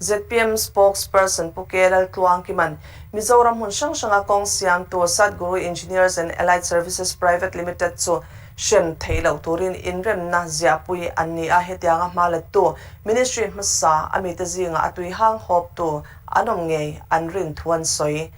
Zpm spokesperson Pu K Laltluangkima'n Mizoram hmun hrang hranga kawng siamtu Sadguru Engineers and Allied Services Private Limited chu hrem theih loh turin inremna ziahpui an ni a, hetianga hma lettu Ministry hmasa a mite zingah a tui hang hawptu an awm ngei an rin thu an sawi.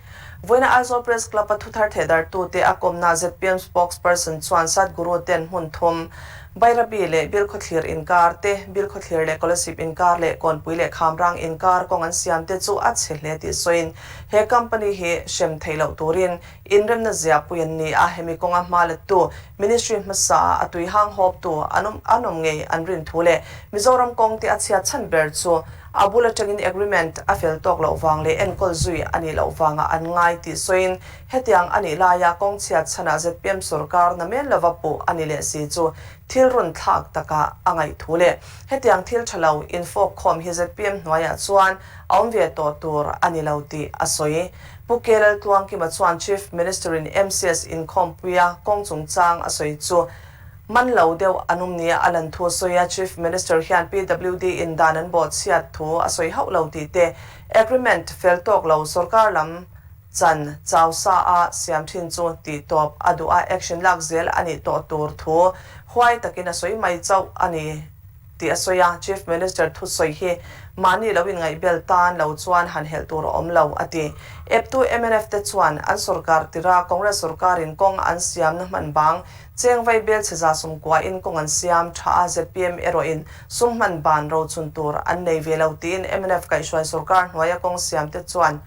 Vawiina Aizawl Press Club-a thuthar thehdarhtute a kawmna zpm spokesperson chuan Sadguru ten hmun thum, Bairabi leh Bilkhawthlir inkar te, Bilkhawthlir leh Kolasib inkar leh Kawnpui leh Khamrang inkar kawng an siam te chu a chhe hle tih sawiin he company hi hrem theih loh turin inremna ziahpui an ni a, hemi kawnga hma lettu Ministry hmasa a tui hang hawptu an awm an awm ngei an rin thu leh Mizoram kawng te a chhiat chhan ber chu a bul atangin agreement a fel tawk loh vang leh enkawl zui a nih loh vangah an ngai tih sawiin hetiang a nih laia kawng chhiat chhanah zpm sorkar na mel lova puh a ni leh si chu thil run thlak takah a ngaih thu leh hetiang thil tha lo infawk khawm hi zpm hnuaiah chuan a awm ve tawh tur a ni lo tih a sawi. Pu Kelal Tluangkima chuan Chief Minister-in MCS inkhawmpuia kawng chungchang a sawi chu man lo deuh an awm nia a lan thu a sawi a. Chief Minister hian PWD in dan an bawhchhiat thu a sawi hauh lo tih te, agreement fel tawk lo sorkar lam chan chau sa a siam thin chu tih tawp a duh a, action lak zel a nih tawh tur thu huai takin a sawi mai chauh a ni. Tih a sawi a, Chief Minister thusawi hi mahni lo inngaihbel tan lo chuan han helh tur a awm lo, a ti. Eptu mnf te chuan an sorkar tira Congress sorkarin kawng an siamna hman bang cheng vai bel chhe za sumkuain kawng an siam tha a, zpm erawhin sum hman ban rochun tur an nei ve lo tiin mnf kaihhruai sorkar hnuaia kawng siam te chuan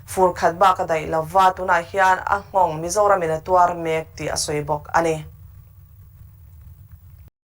fur khat bak a daih lova, tunah hian a nghawng Mizoramin a tuar mek tih a sawi bawk a ni.